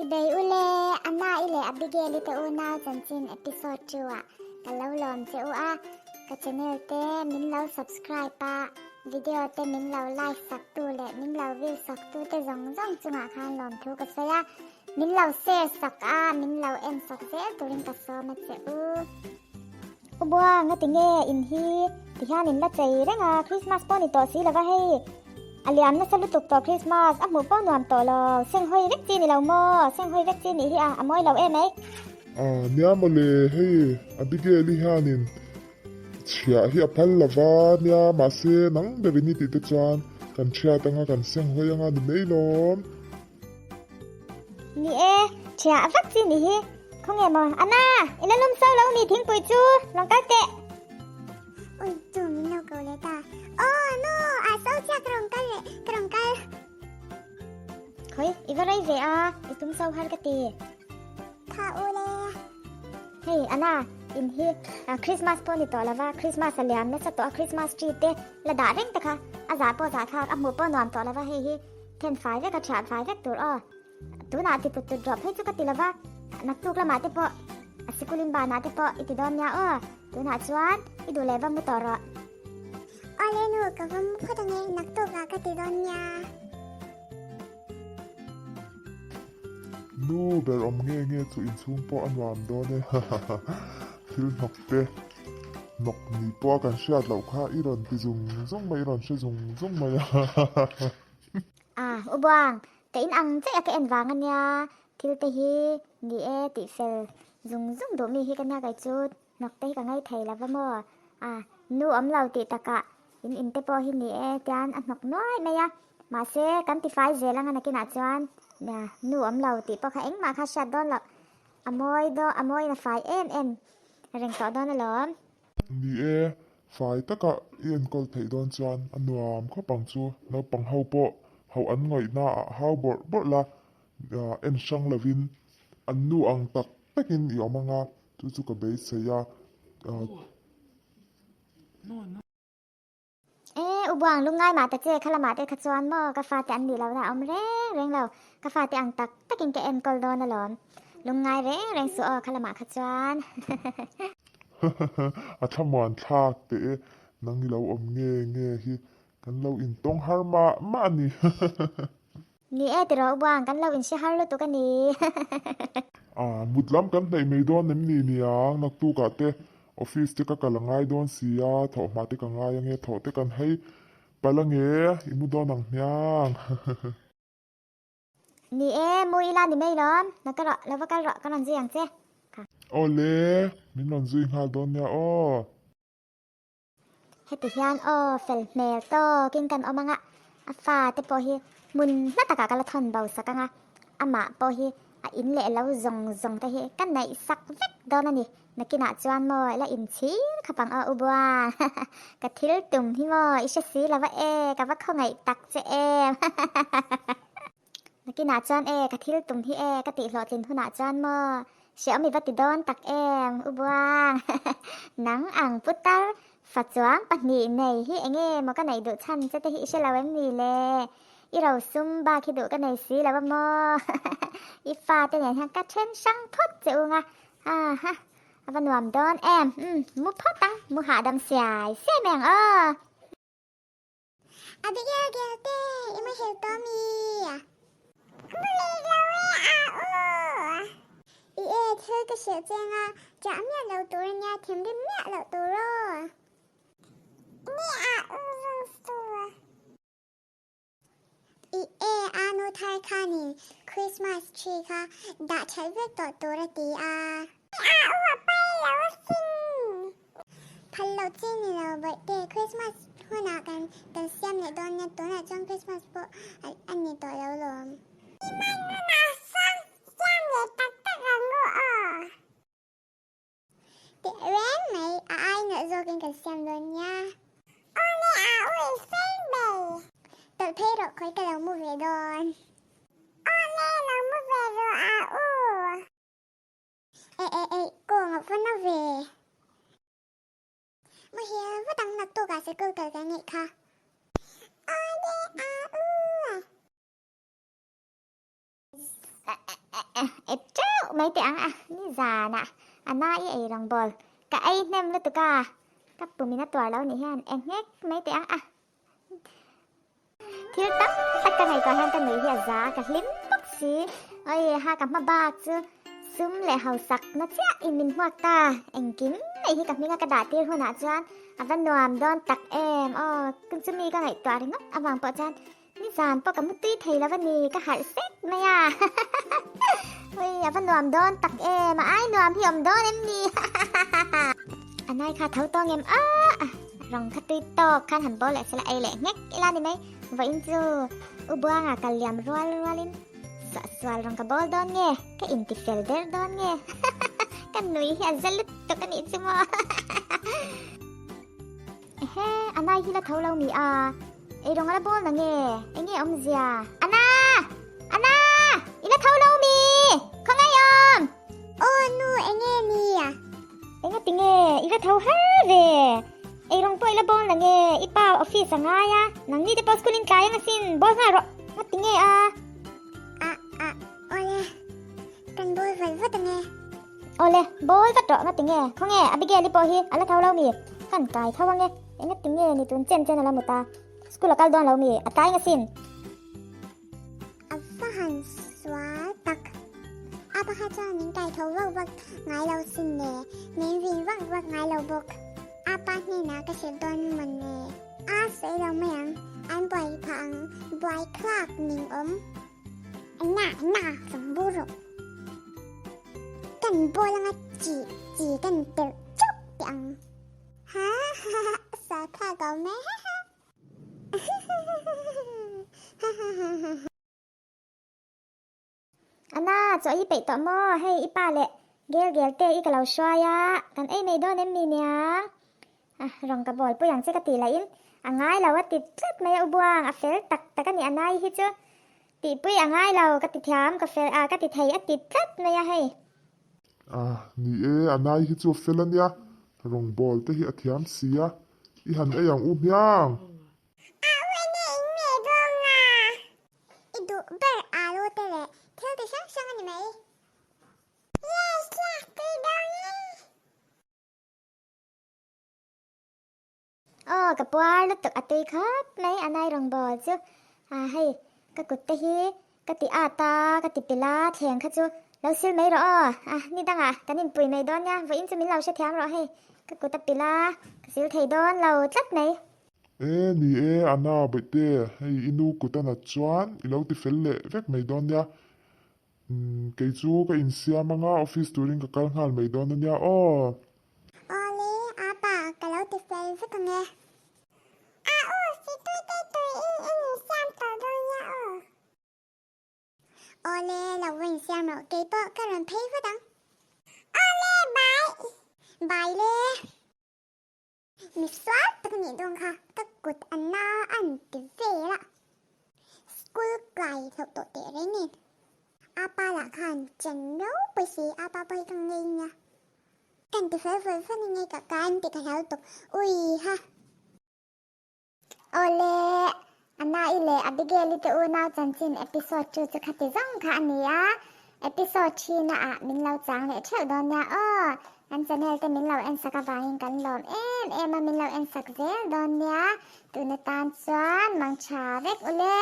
Chibei ule, Anna-i leh Abigail-i te unau chanchin episode 2 ah ka lo lawm che u a, ka channel te min lo subscribe a, video te min lo like sak tu leh min lo view sak tu te zawng zawng chungah khan lawmthu ka sawi a, min lo share sak a, min lo en sak zel turin ka sawm a che u. U Buang, nga tinge in hi tihian in la chei reng a, Christmas pawh ni tawh si lova hei a liam nasa lutuk tawh Christmas a hmuh pawh nuam tawh lo, seng hawi vek chi ni lo maw, seng hawi vek chi nih hi a, a mawi lo em ei. A nia mawle, hei Abigail i hianin chhiah hi a phal lova nia, mahse nang berin i tih te chuan kan thiat anga kan seng hawi anga ni mai lawm. Ni e, thiah vak chi ni hi. Khawnge maw? Anna, i la lum so lo mi thingpui chu rawn kal teh. Ui, chu min lo ko leh ta. Aw, nu, a so chiah ka rawn kal leh, ka rawn kal. Khawi, i va rei ve a, i tum so har ka ti. Tha u le. Hei, Anna, in hi Christmas pawh ni tawh lova, Christmas a liam nasa tawh a, Christmas tree te la dah reng te kha, a zah pawh zah thlak, a hmuh pawh nuam tawh lova hei hi. Then fai vek a thiah fai vek tur aw. Tunah ti tut tut rawh phei chu ka ti lova, naktuk lamah te pawh a sikulin banah te pawh i ti dawn nia aw. Tunah chuan i duh leh va mu tawh rawh. Awle nu, ka va mu phawt ange, naktukah ka ti dawn nia. Nu ber awm nge nge chu inchhung pawh a nuam dawn e hahaha. Thil hnawk te hnawk ni pawh a kan hriat loh kha i rawn ti zung zung mai, i rawn hre zung zung mai a hahaha. A, U Buang, ka in ang chiah a ka en vang ania, thil te hi ni e tih fel zung zung duh mi hi ka nia kei chu hnawk te hi ka ngaithei lova maw? A, nu awm lo tih takah in in te pawh hi ni e tian a hnawk nuai mai a, mahse kan tifai zel anga nakinah chuan nia nu awm lo tih pawh kha engmah kha hriat dawn loh, a mawi daw a mawiin a fai em em reng tawh dawn alawm. Ni e, Fai taka i enkawl theih dawn chuan a nuam khawp ang chu. Naupang ho pawh hauh an ngawihna ah hau bawrh bawrh la, en hrang lovin an nu ang tak takin i awm anga, chu chu ka beisei a. E, u Buang, lungngai mah ta che, kha lamah te kha chuan maw ka fate an nih lohna a awm reng reng lo, ka fate ang tak takin ka enkawl dawn alawm. Lungngai reng reng suh aw kha lamah kha chuan. A thlamuan thlak teh e, nang i lo awm nge nge hi kan lo intawng har mah mah a ni. Ni e tiraw Ubuang, kan lo inhre har lutuk a ni. A, mut lam kan hnaih mai dawn em ni niang, naktukah te office te ka kal a ngai dawn si a, thawhhma te ka ngai ange, thawh te kan hei palh ange, i mu dawn ang hmiang. Ni e, mu ila ni mai lawm, na ka rawh, lo va kal rawh, ka rawn zui ang che. Kha. Awle, min rawn zui nghal dawn nia aw. Heti hian aw, fel hmel tawkin kan awm anga, a fa te pawh hi hmun hla takah ka la thawn bo sak anga, amah pawh hi a in leh lo zawng zawng te hi ka naih sak vek dawn a ni. Nakinah chuan maw la inchhir khawp ang aw u Buang, ka thil tum hi maw i hre si lo va e, ka va khawngaih tak che em. Nakinah chuan e, ka thil tum hi e, ka tihhlawhtlin hunah chuan maw hreawm i va ti dawn tak em u Buang, nang ang putar fa chuang pahnih nei hi enge maw ka neih duh chhan che te hi i hre lo em ni le, i rosum bak hi duh ka nei si lo a maw, i fate nen hian ka then hrang phawt che u nga, Ha ha, a va nuam dawn em, umm, mu phawt ang, mu hahdam siai siai mai ang aw. Abigail gel te, i muhil tawh mi? Ka mu leh lo e a u. I e, thil ka hrilh cheng a, chah miah lo tur ania, thinrim miah loh tur aw. Ni a u rung su. I e a nu thar khanin Christmas tree kha dah that vek tawh tur a ti a. A u a pai lo sin. Phal lo chi ni lo bawihte Christmas hunah kan kan siam leh dawn nia tunah chuan Christmas pawh a ni tawh lo lawm. I man hunah chuan siam leh tak tak ang u aw. Teh reng mai, a ai nalh zawkin kan siam dawn nia. Awle a ui fel ber. Tawlh phei rawh khawi ka lo mu ve dawn. Awle lo mu ve rawh a u. Eh eh eh kawng a va na ve. Muhil va dang naktuk ah sikul kal kan ngaih kha. Awle a u. Ep teuh mai teh ang a, nizanah a na i ei rawngbawl ka ei hnem lutuk a, ka pumin a tuar lo nih hian e nghek mai teh ang a. Thil tam tak ka ngaihtuah hian ka nui hi a za ka hlim bawk si. Oi ha ka hma bak chu sum leh hausak na chiah in min hmuak ta. Engkim mai hi ka hminga ka dah tir hunah chuan a va nuam dawn tak em aw. Chumi ka ngaihtuah ringawt avang pawh chuan nizan pawh ka mutui thei lo a ni ka harh sek mai a. Oi a va nuam dawn tak em a ai nuam hi awm dawn em ni. A nai kha tho tawng em a. Rawng kha tui tawk khan han bawl leh sela ei leh nghek ila ni mai. Vawiin chu U Buanga kal liam rual rualin suah sual rawng ka bawl dawn nge, ka inti fel der dawn nge. Ka nui hi a za lutuk a nih chu maw. Ehe, Anai hi la tho lo mi a, ei rawng a la bawl na nge, enge awmzia? Ana! Ana! I la tho lo mi? Khawngaih awm! Aw nu, enge ni a? Enga tinge i va tho har ve? Ei rawng pawh i la bawl na nge? I pa office a ngai a, nangni te pawh school in tlai ang asin, bawl nghal rawh. Nga tinge a? A, a, awle, kan bawl vat vat ange. Awle, bawl vat rawh, nga tinge? Khawnge, Abigail-i pawh hi a la tho lo mi? Kan kai tho ange. Enga tinge ni tun chen chen a la mut a? School a kal dawn lo mi? A tlai ang asin. A va han sual tak. A pakhat chuan min kai tho vak vak ngai lo sin le, min vin vak vak ngai lo bawk. A pa hnenah ka hrilh dawn maw le? A sawi lo mai ang, an buai phah ang, buai thlak ning awm. Anna, Anna, rawn bur rawh. Kan bawl anga chi chi kan perh chauh teh ang. Ha ha ha, sual thlak awm e ha ha. Anna, chaw i peih tawh maw? Hei i pa leh Gel Gel te i ka lo hruai a, kan ei mai dawn em mi niang? A, rawng ka bawl pui ang che ka tih lahin a ngai lo a ti tlat mai a, u Buang a fel tak tak a ni Anai hi chu tihpui a ngai lo ka ti thiam ka fel a ka ti thei a ti tlat mai a hei. A, ni e, Anai hi chu a fel a nia, rawngbawl te hi a thiam si a, I han ei ang u hmiang. A u enge in nge dawn a? I duh ber alu te leh thil ti hrang hrang a ni mai. Yes, lak tui dawn e. Aw, ka puar lutuk a tui khawp mai a nai rawngbawl chu. A hei, ka kut te hi Ka ti at a, ka ti pilh a, thleng kha chu lo sil mai rawh aw, a ni dangah kan inpui mai dawn nia, vawiin chu min lo hrethiam rawh hei, ka kut a pilh a, ka sil thei dawn lo tlat mai. E ni e, Anna Baihte, hei i nu kut a nat chuan i lo ti fel leh vek mai dawn nia, umm kei chu ka insiam anga office turin ka kal nghal mai dawn ania aw. Awle, apa, ka lo ti fel vek ang e. A u si tui te tui in in insiam tawh dawn nia aw. Awle lo va insiam rawh kei pawh ka rawn phei vat ang. Awle bai. Bai le. Mi sual tak anih dawn kha ka kut a na an ti vel a. School kai hlauh tawh teh reng nen. Apa lah khan chen ropui si apa pawh hi ka ngei nia. Kan ti fel fel fan in ngei ka kan ti ka hlau tuk ui ha. Awle, Anna-i leh Abigail-i te unau chanchin episode chu chu khati zawng kha a ni a, episode thina ah min lo chang leh theuh dawn nia aw. Kan channel te min lo en sak avangin kan lawm em em a, min lo en sak zel dawn nia. Tuna tan chuan mangtha vek ule.